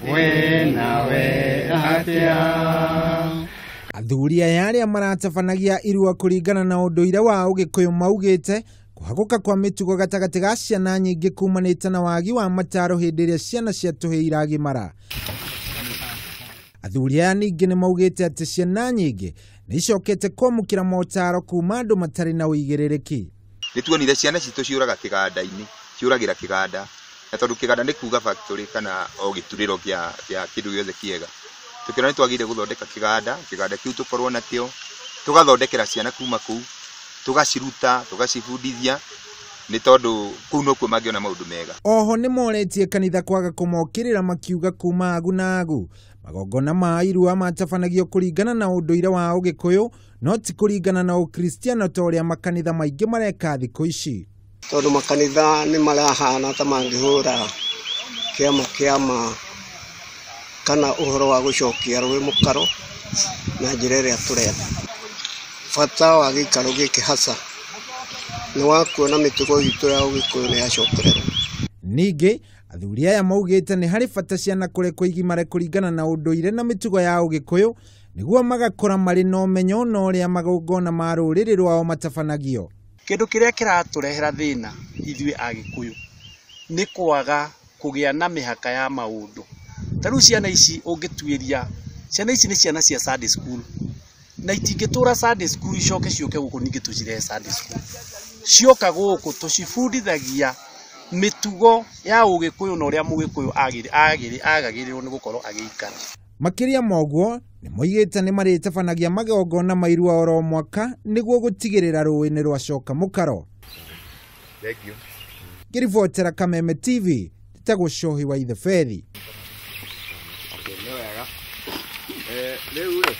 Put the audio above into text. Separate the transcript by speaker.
Speaker 1: We nawe atĩa?
Speaker 2: Athuri aya arĩa maratabanagia irua kũringana na ũndũire wa Ũgĩkũyũ maugĩte kũhagũka kwa mĩtugo gatagatĩ ga ciana nyingĩ kumanĩte na wagi wa mataro hĩndĩ ĩrĩa ciana cia tũhĩĩ iragimara. Athuri aya ningĩ nĩ maugĩte atĩ ciana nyingĩ nĩ icokete kwamũkĩra motaro kuma andũ matarĩ na ũigĩrĩrĩki.
Speaker 3: Nĩ tuonire ciana citũ ciũraga kĩganda-inĩ, ciũragĩra kĩganda, na tondũ kĩganda nĩ kuga factory kana o gĩturĩro kĩa kĩndũ gĩothe kĩega. Tũkĩona nĩ twagĩrĩire gũthondeka kĩganda, kĩganda kĩu tũkorwo nakĩo, tũgathondekera ciana kuma kũu, tũgaciruta, tũgacibundithia, nĩ tondũ kũu nokuo mangĩona maũndũ mega.
Speaker 2: Oho nĩ moretie kanitha kwaga kũmokĩrĩra makiuga kuma agu na agu. Magongona ma irua matabanagio kũringana na ũndũire wa Ũgĩkũyũ no ti kũringana na Ũkristiano ta ũrĩa makanitha maingĩ mareka thikũ ici.
Speaker 4: Tondũ makanitha nĩ marahana ta mangĩhũra kĩama kĩama kana ũhoro wa gũcokia rũĩ mũkaro na njĩra ĩrĩa tũrenda. Bata wa gĩikaro gĩkĩ hasa nĩ wa kuona mĩtugo itũ ya Ũgĩkũyũ nĩ yacokererwo.
Speaker 2: Ningĩ athuri aya maugĩte nĩ harĩ bata ciana kũrekwo igimare kũringana na ũndũire na mĩtugo ya Ũgĩkũyũ nĩguo magakũra marĩ na ũmenyo na ũrĩa magongona ma rũrĩrĩ rwao matabanagio.
Speaker 5: Kĩndũ kĩrĩa kĩratũrehera thĩna ithuĩ Agĩkũyũ nĩ kwaga kũgĩa na mĩhaka ya maũndũ. Ta rĩu ciana ici ũngĩtuĩria, ciana ici nĩ ciana cia Sunday school na itingĩtũra Sunday school icoke ciũke gũkũ ningĩ tũcirehe Sunday school. Cioka gũkũ tũcibundithagia mĩtugo ya Ũgĩkũyũ na ũrĩa Mũgĩkũyũ agagĩrĩirwo nĩ gũkorwo agĩikara.
Speaker 2: Makĩria ma ũguo nĩ moigĩte nĩ marĩtabanagia magongona ma irua oro mwaka nĩguo gũtigĩrĩra rũĩ nĩ rwacoka mũkaro.
Speaker 3: Thank you.
Speaker 2: Ngĩribotera Kameme TV, njĩtagwo Cohi wa Ithebethi.
Speaker 1: Nĩ wega. Rĩu rĩ